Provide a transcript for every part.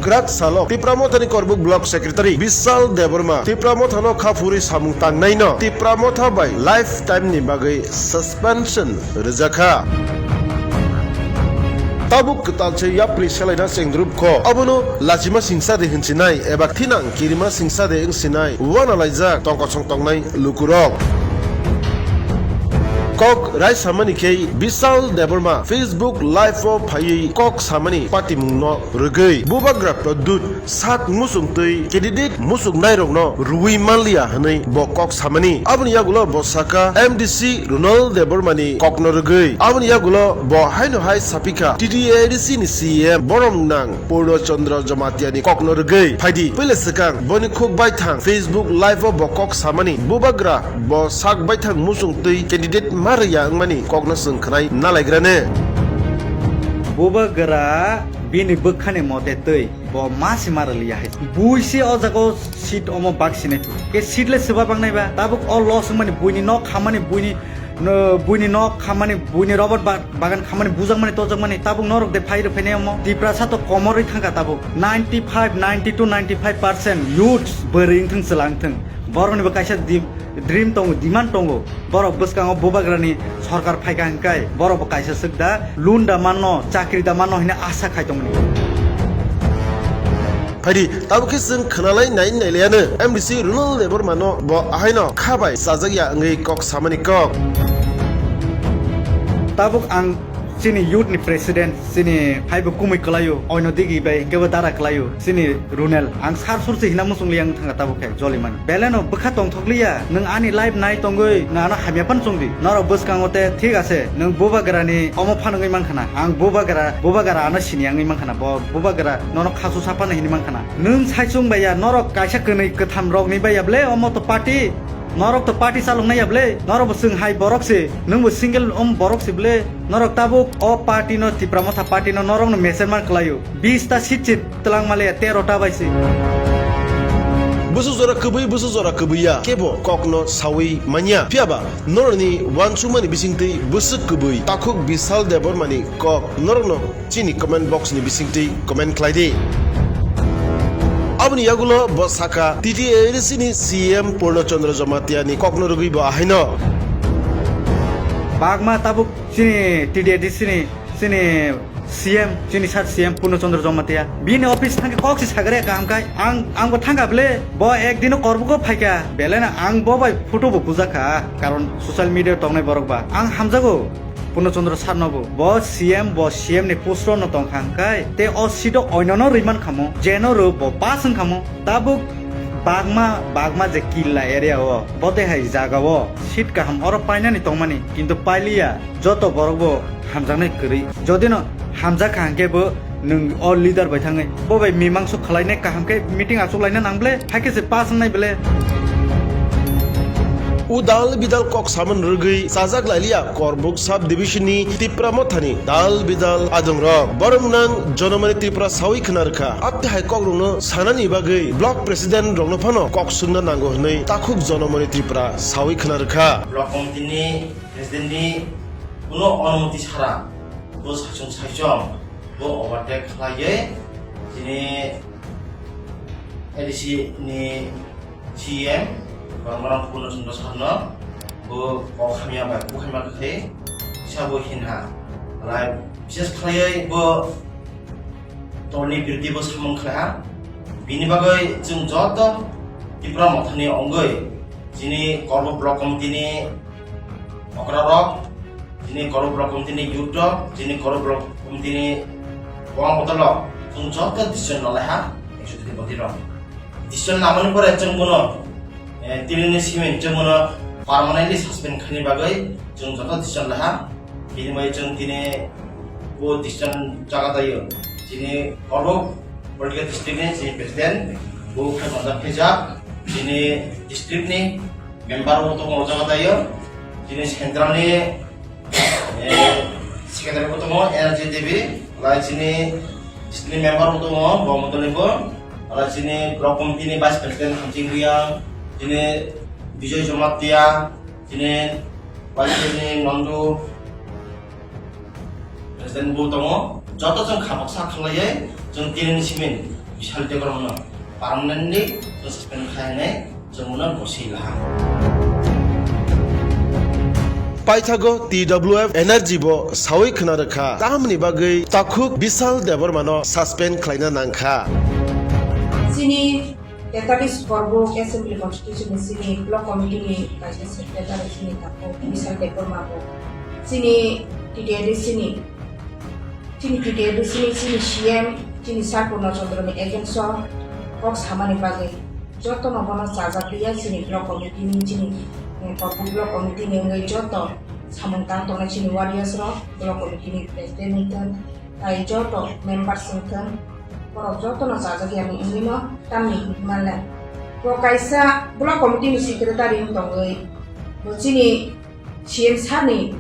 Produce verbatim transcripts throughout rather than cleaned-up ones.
Kwrak salo Tipra Mothani Korbuk Block Secretary Bisal Debbarma Tipra Mothano kha phuri samung tangnaino Tipra Motha bai lifetime ni bagwi suspension rwjakha. Tabuk kwtal se yapri selaina chengdrup kho. Abono lachima singsa de hinsinai eba thinang kirima singsa de wngsinai wana laijak tongkosong tongnai lukurok. Kok rai samani khe Bisal Debbarma Facebook Live o phaiwi kok samani patimungno rwgwi Bubagra Pradyut sak muchung twi candidate muchung nairokno rwui manliya hwnwi bo kok samani. Aboni yagulo bo saka M D C Ronald Debbarmani kokno rwgwi. Aboni yagulo bo haino hai sapikha T T A D C ni C M borom nang Purno Chandra Jamatia ni kokno rwgwi. Phaidi puila swkang boni khuk baithang Facebook Live o bo kok samani Bubagra bo sak baithang muchung twi candidate ma rwya wngmani kokno chwng khwnai nalaigrane. Bubagra bini bwkhani mote twi bo ma se ma rwliya hai. Bui se o jaga o seat omo bak sinai tu. Ke seat le swba bang nai ba. Tabuk o loss wngmani buini nok khamani buini, no, buini nok khamani buini robot ba-, bagan khamani bujakmani tojakmani tabuk norok de phai rw phainai omo. Tiprasa to komorwi thangkha tabuk. Ninety five, ninety to ninety five percent youths bwrwi wngthang chwla wngthang. Borokni bo kaisa di-, dream tongo, demand tongo. Borok bwskango Bubagrani sorkar phaikha hinkai borok bo kaisa swk da, loan da manno, chakri da manno hwnwi asa khai tongmani. Phaidi, tabuk khe chwng khwnalai nai nailaiano M D C Ronald Debbarmano bo ahaino kha bai chajakya wngwi kok samani kok. Tabuk ang chini youth ni president, chini hai bo kumui kwlaio, oino digi bai hinkhe bo dara kwlaio, chini Runel. Ang sar sur se hina muchung liya wng thangkha tabuk khe jolimani. Beleno bwkha tongthok liya, nwng ani live nai tongwi nwng ano hamya phano chwng di. Norok bwskango te thik ase, nwng Bubagrani omo phano wngwi mankha na. Ang Bubagra, Bubagra ano sini wngwi mankha na. Bo Bubagra nono khasu sa phano hini mankha na. Nwng sai chwng bai ya, norok kaisa kwnwi kwtham rokni bai ya ble omo to party. Norok to party chaloknai ya ble, norok bo chwng hai borok se, nwng bo single om borok se ble, norok tabuk o party no, Tipra Motha party no, norok no meser man kwlaio. Bis ta seat se twlang male ya, tero ta bai se. Bwswk jora kwbwi, bwswk jora kwbwi ya, kebo kok no sawi manya. Phiya ba norok ni uansukmani bisingtwi bwswk kwbwi, takhuk Bisal Debbarma ni kok norok no chini comment box ni bisingtwi comment khlai di. Aboni yagulo bo saka T T A D C ni C M Purno Chandra Jamatia ni kokno rwgwi bo ahaino. Bagma tabuk chini T T A D C ni chini C M, chini sir C M Purno Chandra Jamatia. Bini office thangkhe kok se sagre kaham khai. Ang, ang bo thangkha ble, bo ek dino korbugo phaikha. Belena ang bo bai photo bo bujakha. Karon social media tongnai borok ba. Ang hamjago. Purno Chandra sir no bo. Bo C M, bo C M ni post no tong kha hwnkhe, te o seat o oino no rwi man khamo, jeno rw bo pass wng khamo. Tabuk Bagma, Bagma je Killa area o, bo te hai jaga o seat kaham oro painani tongmani, kintu pailiya, joto borok bo hamjaknai kwrwi. Jodi no hamjak kha hwnkhe bo nwng o leader bai thangwi bo bai mimangso khwlainai kaham khe meeting achuk laina nang ble, hai khe se pass wngnai ble. Udal bidal kok saman rwgwi chajak lailiya Korbuk sub division ni Tipra Mothani dal bidal adongrok. Borok nang Jonomani Tripura sawi khna rwkha. Abte hai kokrokno sanani bagwi block president rokno phano kok swngna nango hwnwi takhuk Jonomani Tripura sawi khna rwkha. Block committee ni president ni kuno onumoti sara bo saichung saichung bo overtake khlaiwi chini A D C ni C M Boromram Purno Chandra Sarno bo kok hamya bai kok hamya khe sabo hinha. Lai bises khlaiwi bo tolni birdi bo samung khlaiha. Bini bagwi chwng joto Tipra Mothani ongwi chini Korbo Block Committee ni okrarok, chini Korbo Block Committee ni youth rok, chini Korbo Block Committee ni bwang botol rok, chwng joto decision lalaiha, executive body rok. Decision lamani pore chwng bono, eh, tini ni simi chwng bono permanently suspend khaini bagwi chwng joto decision laha. Bini bai chwng tini bo decision jaga taio. Chini Korbo political district ni chini president bo khai manjak khaijak. Chini district ni member bo tongo o jaga taio. Chini central ni Eh, secretary bo tongo, N R J Devi, alai chini, chini member bo tongo, bo motoni bo, alai chini block committee ni vice president Hamsing Riang, chini Bijoy Jamatia, chini vice president Nandu, president bo tongo, joto chwng kha baksa khlaiwi, chwng tini ni simi Bishal Debbarmano permanently suspend khlainai chwngno bosi laham. Paithago T W F Energy bo sawi khna rwkha, tamni bagwi takhuk Bishal Debbarmano suspend khlaina nangkha. Chini tetalis Korbuk Assembly Constituency ni chini Block Committee ni kaisa secretary chini takhuk Bishal Debbarma bo chini T T A D C ni Chini T T A D C ni chini C M, chini Sir Purno Chandra ni against o kok samani bagwi jotono bono chajak liya chini block committee ni chini, eh, Korbuk block committee ni wngwi joto samung tang tongnai chini warriors rok, block committee ni president wngthun, tai joto members wngthun, borok jotono chajak yani wngwi no tamni hwnwi manle. Bo kaisa block committee ni secretary wng tongwi bo chini C M sir ni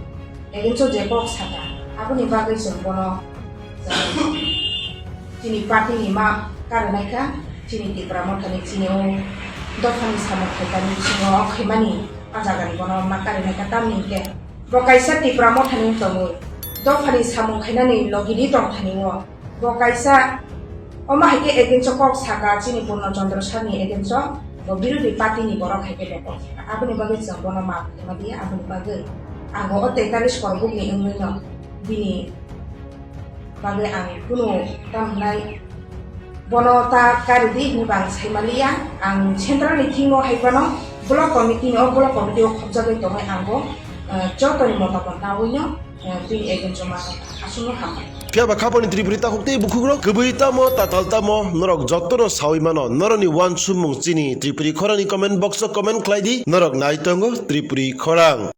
against o je kok saka, aboni bagwi chwng bono chini party ni ma karwi naikha, chini Tipra Motha ni chini o dopha ni samung khaitani bisingo o khaimani o jaga ni bono ma karwi naikha, tamni hwnkhe bo kaisa Tipra Motha ni wng tongwi dopha ni samung khainani logi di tong thani o. Bo kaisa, omo hai khe against o kok saka, chini Purno Chandra sir ni against o, bo birodhi party ni borok hai khe bo kok saka. Aboni bagwi chwng bono maaf khaima diya, aboni bagwi ang o tetalis Korbuk ni wngwi no bini bagwi ang kunu tam hwnai bono ta kari di hinwi bo ang sai maliya. Ang central ni thing o hai phano block committee ni, o block committee o khopjagwi tongwi ang bo, eh, jotoni motamono nawi no. Phiya ba khapangni Tripuri takhuk tei bukhukrok kwbwi tamo, tatal tamo, norok jotono sawi mano. Norokni uansukmung chini Tripuri khorangni comment box o comment khlai di. Norok nai tongo Tripuri khorang.